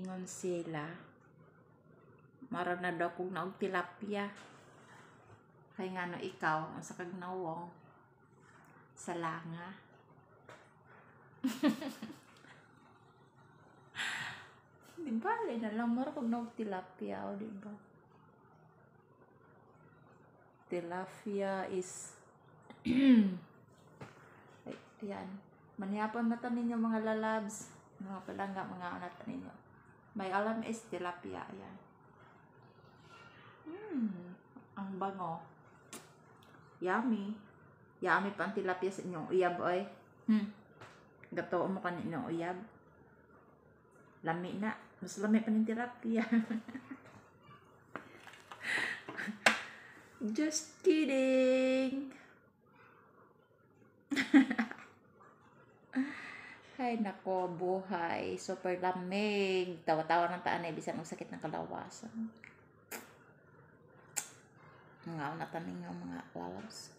Ingon sila. Mara na daw kog naog tilapia. Kay ngano ikaw, unsa kag nawong? Salanga. Di bale na lang, mura kog naog tilapia, o di ba? Tilapia is ay, ayan. Manihapon na ta ninyo, mga lalabs. Mga palangga, mga anak ninyo. May alam is tilapia. Ayan. Ang bango. Yummy. Yummy pa ang tilapia sa inyong uyab, oy. Gato mo kan inyong uyab. Lami na. Mas lami pa ng tilapia. Just kidding. Ay, nako, buhay. Super lamig. Tawa-tawa ng taan eh, bisan ang sakit ng kalawasan. Mga na taning mga lalabs.